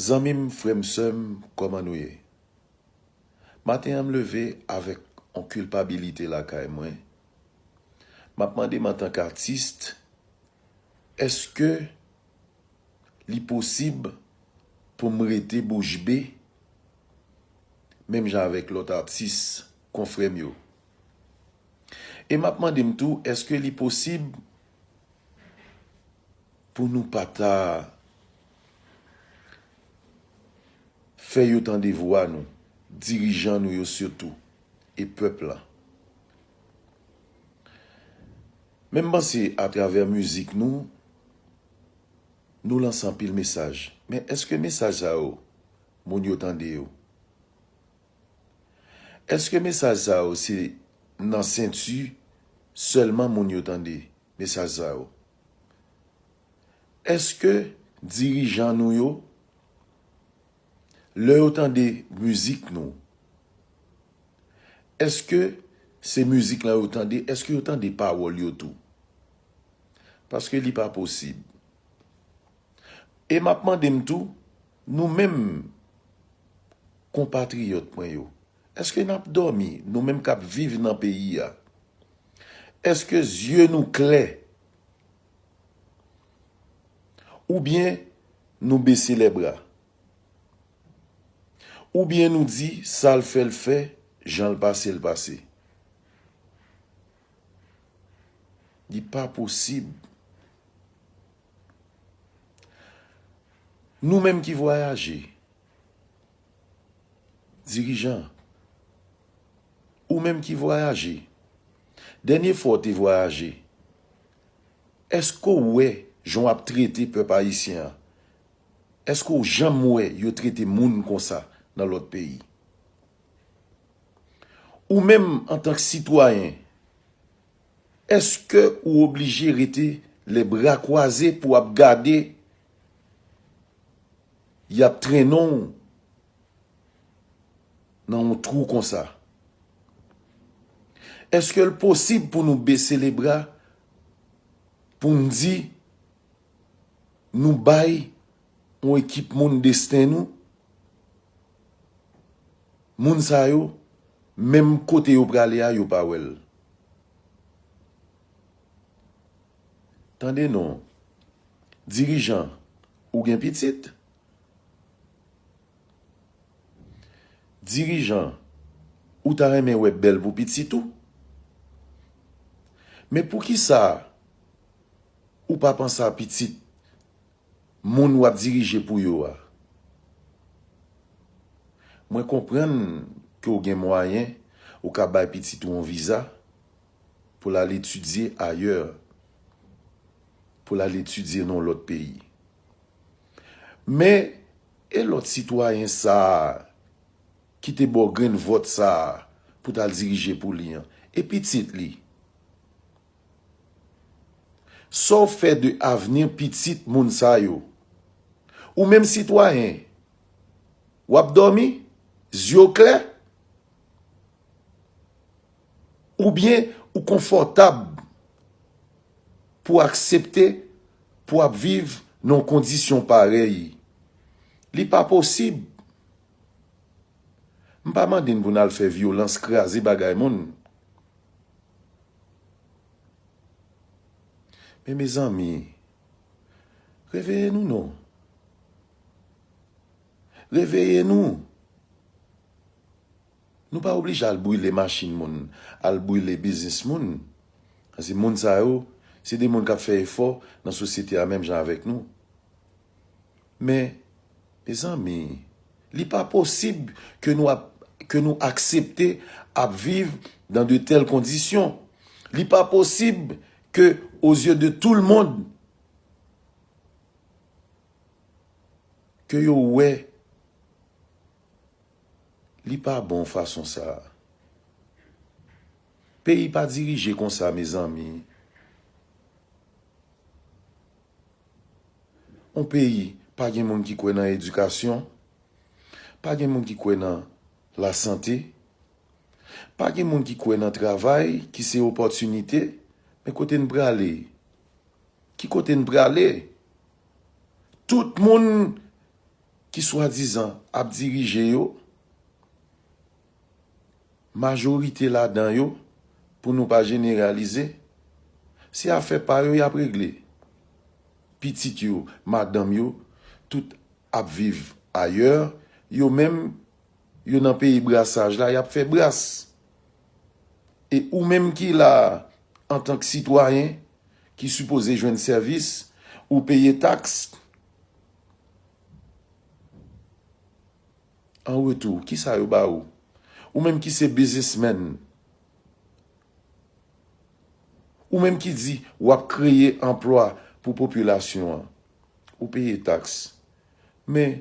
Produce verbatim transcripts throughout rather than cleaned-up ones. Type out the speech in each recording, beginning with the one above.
Zanmi m, frè m, sè m, kòman nou ye? Maten an, m leve avèk yon kilpabilite lakay mwen. M ap mande m antanke atis, èske li posib pou m rete bouch be, menm jan avèk lòt atis konfrè m yo? E m ap mande m tou, èske li posib pou nou pa ta fè yo tande vwa nou, dirijan nou yo sitou, e pèp la? Men m panse atravè mizik nou, nou lanse anpil mesaj. Men èske mesaj sa yo, moun yo tande yo? Èske mesaj sa yo se nan senti sèlman moun yo tande mesaj sa yo? Èske dirijan nou yo, lè yo tande mizik nou, èske se mizik lan yo tande, èske yo tande pawòl yo tou? Paske li pa posib. E m ap mande m tou, nou menm konpatriyòt mwen yo, èske n ap dòmi, nou menm k ap viv nan peyi a? Èske zye nou klè? Oubyen nou bese lèbra? Oubyen nou di, sa l fè, l fè, jan l pase, l pase? Li pa posib. Nou menm ki vwayaje, dirijan, ou menm ki vwayaje, dènye fwa w te vwayaje, èske w wè jan w ap trete pèp ayisyen an? Èske w janm wè yo trete moun konsa nan lòt peyi? Ou menm, antank sitwayen, èske ou oblije rete lè bra kwaze pou w ap gade y ap trennen w nan yon twou konsa? Èske l posib pou nou bese lebra, pou n di nou bay yon ekip moun desten nou? Moun sa yo, menm kote yo prale a, yo pa wè l. Tande non, dirijan, ou gen pitit? Dirijan, ou ta renmen wè bèl pou pitit ou? Men poukisa ou pa panse a pitit moun w ap dirije pou yo a? Mwen konprann ke w gen mwayen, ou ka bay pitit ou yon viza pou l al etidye ayè, pou l al etidye nan yon lòt peyi. Men, e lòt sitwayen sa a ki te ba w grenn vòt sa a pou t al dirije pou li an? E pitit li? Sa w fè de avni pitit moun sa yo? Ou menm sitwayen, w ap dòmi, zye w klè? Oubyen ou konfòtab pou w aksepte pou w ap viv nan yon kondisyon parèy? Li pa posib. M pa mande n pou n al fè vyolans, kraze bagay moun. Men mezanmi, reveye nou non. Reveye nou. Nou pa oblije al brile machin moun, al brile biznis moun. Paske moun sa yo, se de moun k ap fè efò nan sosyete a menm jan avèk nou. Men, mezanmi, li pa posib ke nou ap, ke nou aksepte ap viv dans de telles conditions. Li pa posib ke, aux yeux de tout le monde, ke yo wè li pa bon fason sa a. Peyi pa dirije konsa, mezanmi. Yon peyi pa gen moun ki kwè nan edikasyon, pa gen moun ki kwè nan lasante, pa gen moun ki kwè nan travay ki se opòtinite. Men kote n prale? Ki kote n prale? Tout moun ki swadizan ap dirije yo, majorite ladan yo, pou nou pa jeneralize, se afè pa yo y ap regle. Pitit yo, madanm yo, tout ap viv ayè, yo menm, yo nan peyi brasaj la, y ap fè bras. E ou menm ki la, antank sitwayen, ki sipoze jwenn sèvis, ou peye taks, an retou, kisa yo ba ou? Ou menm ki se biznismenn, ou menm ki di w ap kreye anplwa pou popilasyon an, ou peye taks. Men,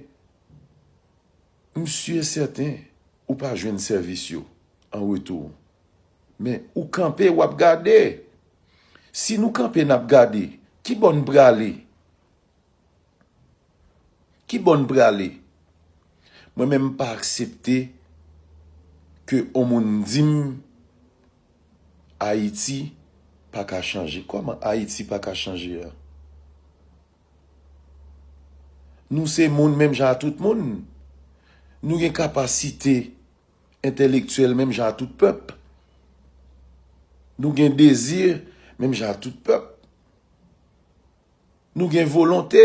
m si e sèten, ou pa jwenn sèvis yo an retou. Men, ou kanpe, w ap gade. Si nou kanpe, n ap gade, ki bò n prale? Ki bò n prale? Mwen menm, m pa aksepte ke on moun di m Ayiti pa ka chanje. Kòman Ayiti pa ka chanje a? Nou se moun menm jan a tout moun. Nou gen kapasite entèlektyèl menm jan a tout pèp. Nou gen dezi menm jan a tout pèp. Nou gen volonte